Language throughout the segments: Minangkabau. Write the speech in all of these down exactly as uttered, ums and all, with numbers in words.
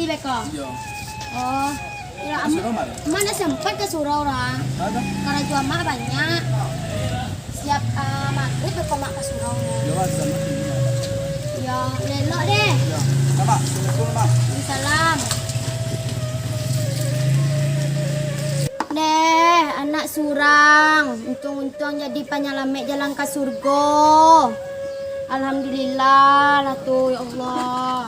Beko. Iyo. Oh. Yo, Ka surau, Mak? Amak ndak sempat ka surau lah. Karajo amak banyak. Siap, ah, magrib beko amak ka surau. Yo, Mak, sama. Yo, elok deh. Yo. Mak, assalamualaikum, Mak. Waalaikumsalam. Deh, anak surang. Untuang-untuang jadi panyalamek jalan ka surgo. Alhamdulillah lah tu, ya Allah.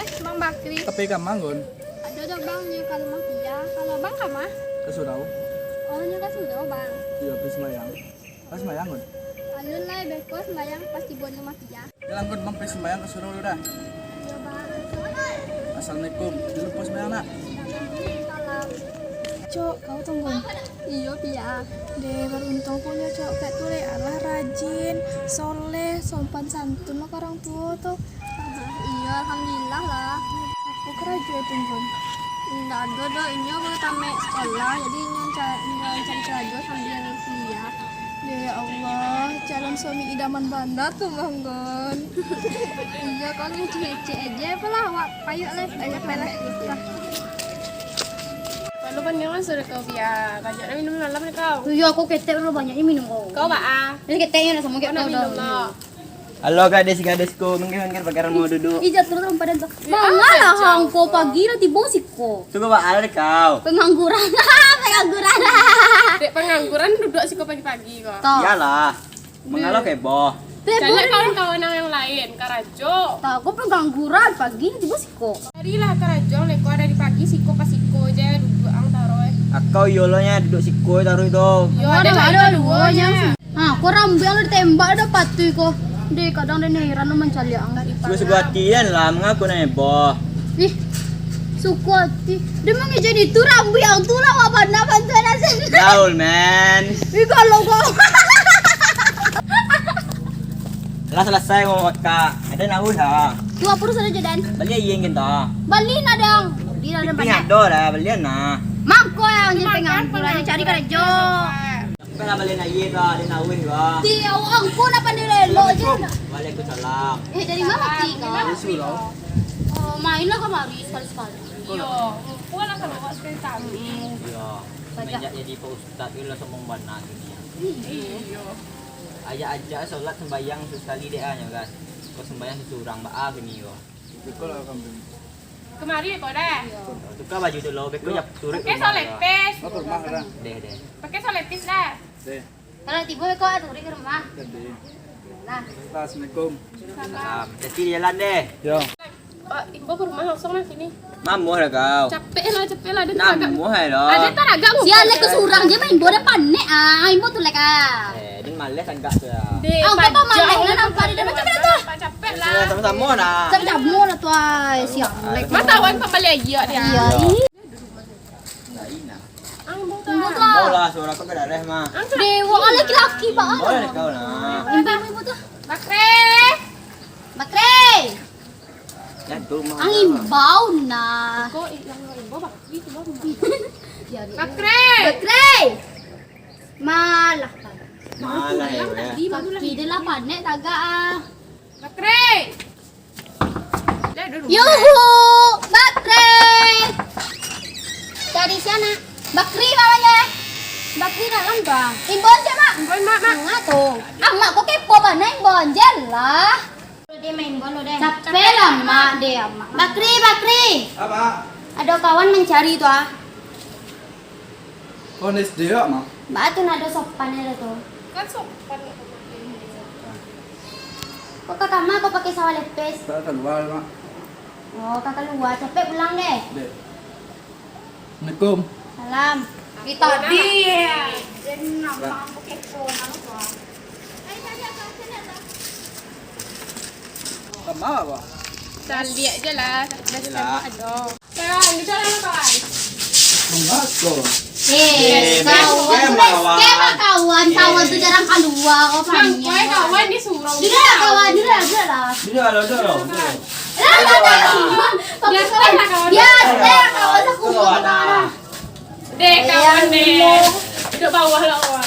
Eh, Bang Bakri. Tapi ka ma, Gun? Ado doh, Bang, nyo ka rumah Pia. Kalau Bang ka ma? Ka surau. Oh, nyo ka surau, Bang. Iyo, pai sumbayang. Pai sumbayang, Gun? Alun lai, beko sumbayang pas tibo di rumah Pia. Jalan, Gun, Bang pai sumbayang ka surau dulu dah. Iyo, Bang. Assalamualaikum. Jan lupo sumbayang, nak. Waalaikumsalam. Cok, kau tunggu. Iyo, Pia. Deh, baruntuang punyo cok kak tu, deh. Alah, rajin, soleh, sopan santun lo ka urang tuo tu. Iyo, alhamdulillah lah. Apo karajo tu, Gun? Indak ado doh, inyo baru tamat sekolah, jadi inyo ca-, inyo cari karajo sambia kuliah. Ya Allah, calon suami idaman bana tu, Bang Gun. Iyo, kau ngecek-ngecek aja, apolah awak payuak lah. Ayo, payuak lah. Lalu panjang lah sudah kau, Pia. Banyaknyo minum malam ni kau. Tu yo, aku ketek lo, banyaknyo minum kau. Kau, Pak, ah. Ini keteknyo nak samo kau nak minum lo. Halo, gadis-gadisku, minggir-minggir, bagaran mau duduk. Ih, jatuh dalam padan tu. Mangalah angko pagi lah tibo siko. Tunggu, Pak, ada kau. Pengangguran, pengangguran. Dek pengangguran duduk siko pagi-pagi kok. Toh. Iyalah. Mangalah keboh. Cari kawan-kawan yang lain, karajo. Toh, aku pengangguran pagi tibo siko. Carilah karajo, leko dari pagi siko pas siko je duduk ang taruih. Akau yolonya duduk siko taruih tu. Yo, ada, ada duo-duonyo. Ha, ko rambuik ang ditembak dah patuih ko. Deh, kadang den heran lo mancaliak ang. Suko-suko ati den lah, mangaku nak heboh. Ih, suko ati. Dia mangijai itu rambuik ang tu lah, wak bana bantuan asin. Gaul, men. Ih, kalau kau. Lah salasai ngomong kak. Ada nahu lah. Dua puluh sajo, Dan. Bali aia nginta. Bali nah, Dang. Bali nah, Dan, banyak. Ado lah, balian nah. Mangko yang jadi pengangguran, cari karajo. Sampai lah balian aia tu, ada nahu juga. Ti, awak angko nak pandai elok je. Waalaikumsalam. Eh, dari mana ti kau? Dari surau. Oh, mainlah kamari sekali-sekali. Iyo, ngumpul lah sama awak sekali-sekali. Iyo. Sajak jadi Pak Ustaz tu lah sombong bana dunia. Iyo. Ajak-ajak solat sembayang sekali dek ah, nyo kan. Kau sembayang surang baa kini ko. Beko lah kambing. Kamari ko deh. Tuka baju tu lo, beko jak turut. Pakai soletis. Mau ke rumah lah. Deh, deh. Pakai soletis dah. Deh. Kalau tibo beko turut ke rumah. Jadi. Lah. Assalamualaikum. Salam. Jadi jalan deh. Yo. Ah, Imbo ka rumah langsung lah kini. Mamuah lah kau. Capek lah, capek lah. Ada taragak. Mamuah lah. Ada taragak. Sial, lek surang je main bola panek ah. Imbo tu lek ah. Eh, dia males agak tu lah. Dek, apa males lah nampak dia dah macam mana tu? Capek lah. Sama-sama lah. Sama-sama lah tu ai, sial. Mata awan pambali aia dia. Iya. Ih. Imbo tu. Imbo lah, suara kau kedareh mah. Dewa laki-laki bah. Boleh kau lah. Imbo, Imbo tu. Bakri. Bakri. Angin bau nah. Kok yang imbau bakri tu bau. Bakri. Bakri. Malah. Malah ya. Bakri dia lah panek tagak ah. Bakri. Yuhu, Bakri. Cari siapa? Bakri namanya. Bakri dalam bang. Imbon siapa? Imbon mak, mak. Ngatu. Amak kok kepo bana imbon je lah. Deh, main bola deh. Capek lah, Mak, deh, Mak. Bakri, Bakri. Apa? Ada kawan mencari tu, ah. Kawan S D, Mak. Baa tu ndak ado sopan ado tu. Kan sopan lah pakai. Kok ka kama kok pakai sawah lepes? Tak keluar, Mak. Oh, ka keluar. Capek pulang deh. Deh. Assalamualaikum. Salam. Di tadi. Kama, Bang? Caliak je lah. Dah. Kawan, kita orang kawan. Kama, Bang? Eh, kawan. Kawan tu jarang keluar, kau. Bang, kau kawan di surau. Duduk lah, kawan. Duduk lah, duduk lah. Duduk lah, duduk lah. Biasa lah, kawan. Biasa lah, kawan. Aku kawan. Deh, kawan deh. Duduak bawah lah, kawan.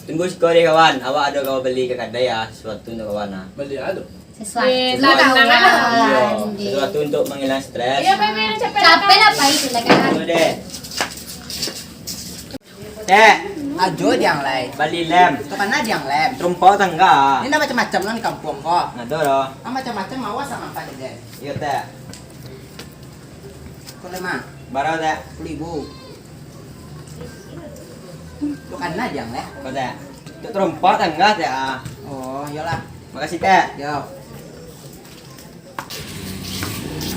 Tunggu siko deh, kawan. Awak ado ka bali ka kadai, ah, sasuatu untuak kawan, ah. Bali a tu? Sasuatu. Eh, untuak kawan. Iyo, sasuatu untuak manghilang stres. Iyo, pai, pai, capek lah, pai tu lah, kawan. Tunggu deh. Tek. Ajo diang lai. Bali lem. Tu kana diang lem. Tarompa tangga. Ni ndak macam-macam lah di kampuang ko. Ado doh. Ah, macam-macam, awas samo angkek deh. Iyo, Tek. Ko lem, ah. Bara, Tek? Sapuluah ribu. Tu kana diang lai. Ko, Tek. Tu tarompa tangga, Tek, ah. Oh, iyolah. Makasih, Tek. Yo.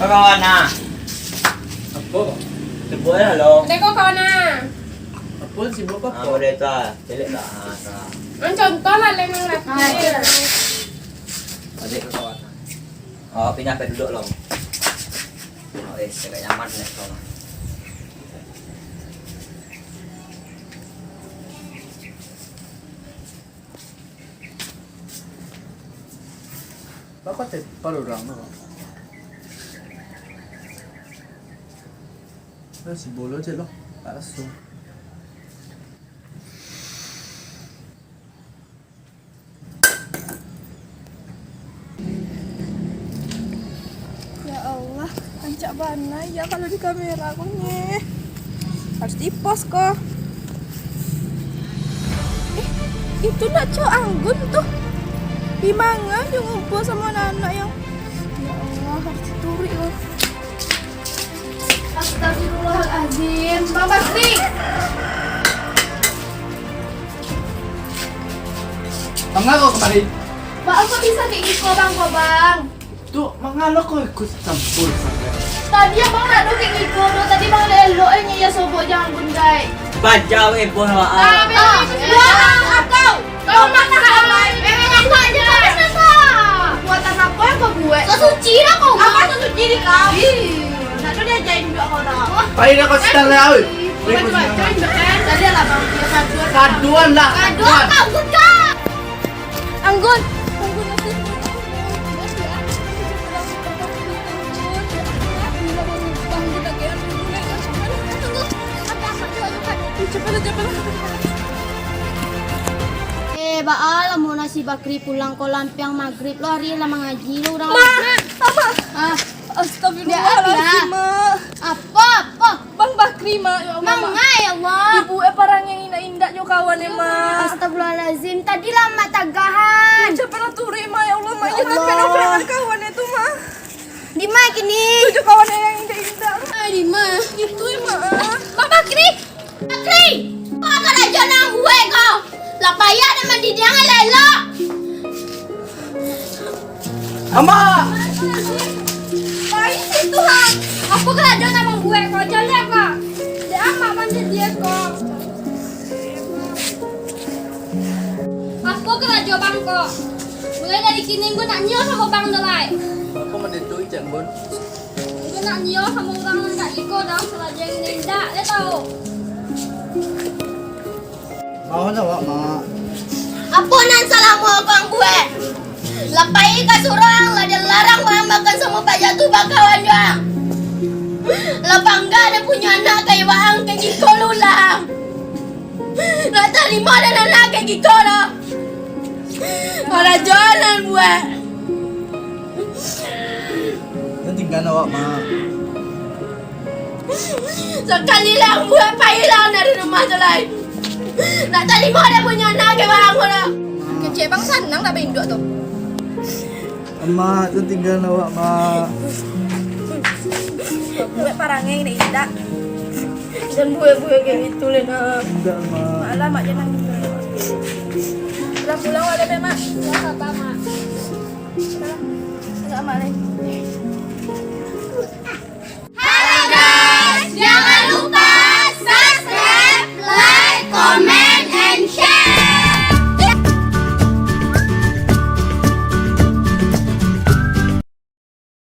Ko kawan, ah. Apo? Cubo lah, lo. Ado ko kawan, ah. Apo sih, apo? Ah, udah itu, ah. Caliak lah, ah, sah. An contoh lah, lem nan rapi. Ado ko kawan, ah. Oh, pindah ka duduak lo. Oh, eh, agak nyaman ni, kawan. Baa ko tepar urang tu, Bang? Lah, si bolo je lo, tak raso. Ya Allah, rancak bana ya kalau di kamera ko ni. Harus di-post ko. Eh, itu nak cowok Anggun tu. Di manga jo ngumpul samo anak-anak yang, ya Allah, harus dituruik ko. Astagfirullahalazim, Bang Bakri. Manga ko kamari? Baa kok bisa kek iko, Bang, ko, Bang? Tu, manga lo ko ikut campur sangaik? Tadi abang ndak ado kek iko doh, tadi bang elok-elok nyo sobok jo Anggun, Dai. Baja weh, boh awak. Ah, memang itu. Wah, atau kau makan halal. Memang itu aja. Buatan apa yang kau buat? Sok suci lah kau. Apa sok suci di kau? Ih, ndak ado diajain juga kau dah. Pai dah kau setan lah, oi. Macam-macam dah kan. Tadi lah bang, dia kaduan. Kaduan lah, kaduan. Kaduan kau juga. Anggun, Anggun, Anggun. Eh, baa lah, mun si Bakri pulang ko lampiang magrib lo, ari lah mangaji lo urang. Ma, Ama. Ah. Astagfirullahalazim, Ma. Apo, apo? Bang Bakri, Ma, ya Allah, Ma. Manga, ya Allah. Ibu, eh, parangai indak-indak jo kawan, eh, Ma. Astagfirullahalazim. Tadi lah Mak tagahan. Capeklah turuik, Ma, ya Allah, Ma. Ya Allah. Jangan pernah kawan itu, Ma. Di ma kini? Tu jo kawan yang indak-indak. Ai, di ma? Itu, eh, Ma. Bang Bakri! Bakri! Apo karajo nan buek ko? Lah payah den mandidiang elok-elok. Ama! Pai situ, ha! Apo karajo nan mambuek ko? Jaleh ko! Dek amak mandidiang ko. Apo karajo bang ko? Mulai dari kini, Ngku ndak nio samo bang doh lai. Apo mandidiang Cak Ngku? Ngku ndak nio samo urang nan kak iko doh, karajo nan indak, dek tau. Mau lah, Wak, Mak. Apo nan salamo ko Anggun? Lah pai ka surang, lah dilarang waang makan samo paja tu bakawan juo. Lah bangga den punyo anak kaya waang kek giko lulang. Lah tarimo den anak kek giko lo. Karajo nan buek. Jan tinggaan awak, Mak. Sakali lah buek, pailah dari rumah tu lai. Ndak tarimo den punyo anak kek waang ko doh. Kecek bang sanang dak bainduak tu. Mak, jan tinggaan awak, Mak. Buek parangai nak indak. Jan buek-buek kek gitu lai, nak. Indak, Mak. Mak lah, Mak, jan nangih. Lah pulang, Mak, dah, Mak. Lah, sabar, Mak. Dah, Mak, lai.